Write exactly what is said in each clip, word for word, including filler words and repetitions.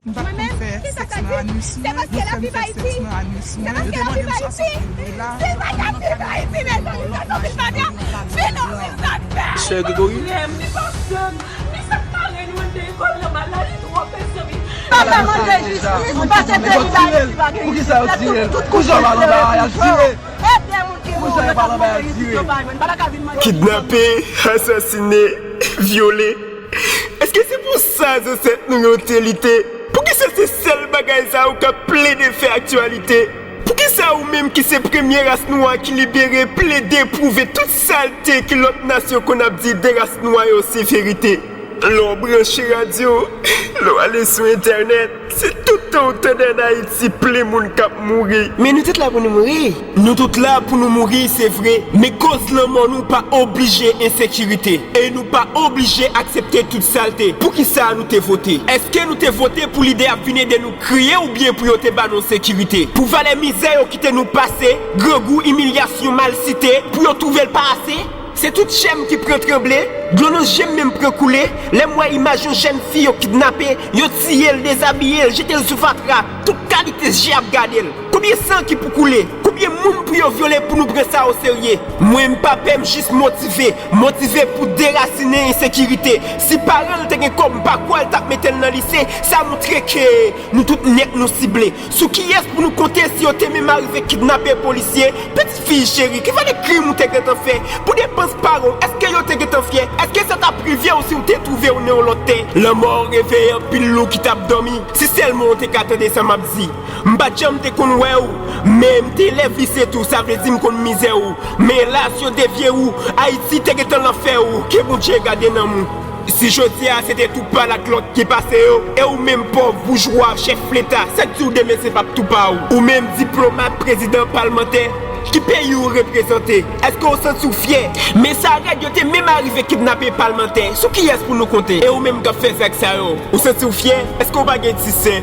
Mwen menm, kisa sa di? Se paske l ap viv Ayiti. Se paske l ap viv Ayiti. Si l pa t ap viv Ayiti, mezanmi, sa santi l pa byen. Vin ou vin sa fè. Chè Gregory. Frè m, li pa sè m. Li sa k mare nou anndan lekòl nan maladi twòp, mezanmi. Papa mande jistis, pase peyi Dayiti pa gen jistis. Tout kouzen yo ede moun ki mouri yo, tout mande jistis yo pa jwenn. Pa ta ka vin mande. Kidnape, asasine, vyole. Èske se pou sa zansèt nou yo te lite? Poukisa se sèl bagay sa yo k ap plede fè aktyalite? Poukisa ou menm ki se premye ras nwa ki libere plede pwouve tout salte ke lòt nasyon konn ap di de ras nwa yo se verite? Lè w branche radyo, lè w ale sou entènèt, se tout tan w tande ann Ayiti plen moun k ap mouri. Men nou tout la pou nou mouri. Nou tout la pou nou mouri, se vre, men koz lanmò nou pa oblije ensekirite. E nou pa oblije aksepte tout salte. Poukisa nou te vote? Èske nou te vote pou lidè ap vin ede nou kriye oubyen pou yo te ba nou sekirite? Pou valè mizè yo kite nou pase, grangou, imilyasyon, malsite, pou yo twouve l pa ase? Se tout chè m ki pran tranble, dlo nan je m menm pran koule, lè m wè imaj yon jèn fi yo kidnape, yo tiye l, dezabiye l, jete l sou fatra, tout kalite je ap gade l. Konbyen san ki pou koule? Konbyen moun pou yo vyole pou nou pran sa oserye? Mwen, m pa pè, m jis motive. Motive pou derasinen ensekirite. Si paran l te gen kòb, m pa kwè l t ap mete l nan lise. Sa montre ke nou tout nèt nou sible. Sou kiyès pou nou konte si yo te menm arive kidnape polisye? Pitit fi cheri, ki valè krim ou te gentan fè? Pou depans paran w, èske yo te gentan fyè? Èske sa t ap rive w si w te twouve w nan yon lòt tè? Lanmò reveye anpil lou ki t ap dòmi. Si sèlman w te ka tande sa m ap di. M pa t janm te konn wè w, men m te elèv lise tou, sa vle di m konn mizè w. Men elas, yo devye w. Ayiti te gentan lanfè w. Ke Bondye gade nanm ou. Si jodi a se te tou pal ak lòt ki pase yo, e ou menm pòv boujwa chèf leta, sa k di w demen se p ap tou pa w? Ou menm diplomat, prezidan, palmantè, ki peyi w reprezante? Èske w santi w fyè? Men sa rèd, yo te menm arive kidnape palmantè. Sou kiyès pou nou konte? E ou menm k ap fè zak sa yo, ou santi w fyè? Èske w pa gen ti sè?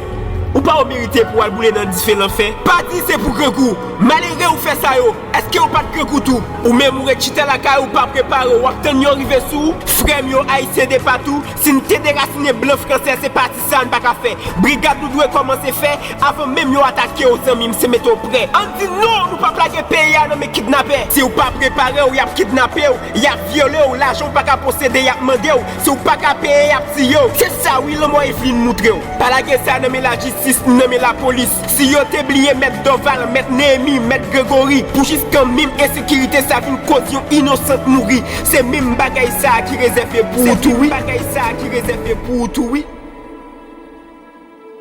Ou pa w merite pou w al boule nan dife lanfè? Pa di se pou grangou. Malere ou fè sa yo. Èske w pa t grangou tou? Ou menm ou ret chita lakay ou pa prepare w, w ap tann yo rive sou ou? Frè m yo, Ayisyen de patou, si n te derasinen blan fransè, se pati sa n pa ka fè. Brigad nou dwe kòmanse fè avan menm yo atake w, zanmi m, se mete w prè. Ann di non, nou p ap lage peyi a nan men kidnapè. Si w pa prepare w, y ap kidnape w, y ap vyole w, lajan w pa ka posede, y ap mande w. Si w pa ka peye, y ap tiye w. Se sa wi, lanmò Eveline moutre w. Pa lage sa nan men lajistis ni nan men lapolis. Si yo te bliye mèt Dòval, mèt Neyemi, mèt Gregori, pou jiskan menm ensekirite sa vin koz yon inosan mouri, se menm bagay sa a ki rezève pou ou tou wi. Bagay sa a ki rezève pou ou tou wi.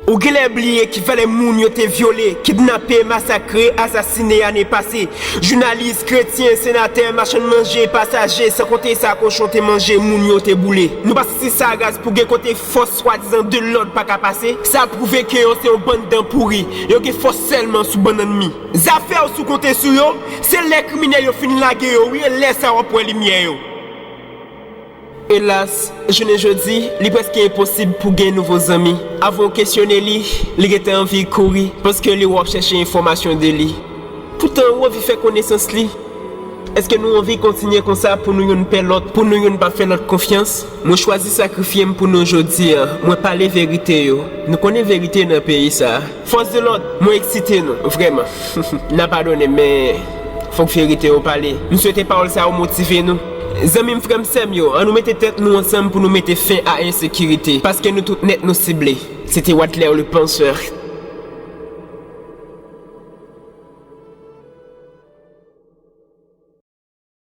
Ou genlè bliye ki valè moun yo te vyole, kidnape, masakre, asasine ane pase. Jounalis, kretyen, senatè, machann manje, pasaje, san konte sa kochon te manje, moun yo te boule. Nou pa sanse sa raz pou gen kote fòs swadizan de lòd pa ka pase? Sa pwouve ke yo se yon bann dan pouri. Yo gen fòs sèlman sou bannann mi. Zafè w si w konte sou yo, se lè kriminèl yo fin lage yo, wi, e lè sa w ap wè limyè yo. Elas, jounen jodi, li prèske enposib pou gen nouvo zanmi. Avan w kesyone li, li gentan anvi kouri, paske li wè w ap chèche enfòmasyon de li. Poutan, ou anvi fè konesans li. Èske nou anvi kontinye konsa pou nou youn pè lòt, pou nou youn pa fè lòt konfyans? Mwen chwazi sakrifye m pou nou jodi a. Mwen pale verite yo. Nou konnen verite nan peyi sa a. Fòs de lòd, mwen eksite nou, vrèman. N a padone m, men fòk verite yo pale. M swete pawòl sa yo motive nou. Zanmi m, frè m, sè m yo, ann nou mete tèt nou ansanm pou nou mete fen a ensekirite, paske nou tout nèt nou sible. Se te Wadler le Penseur.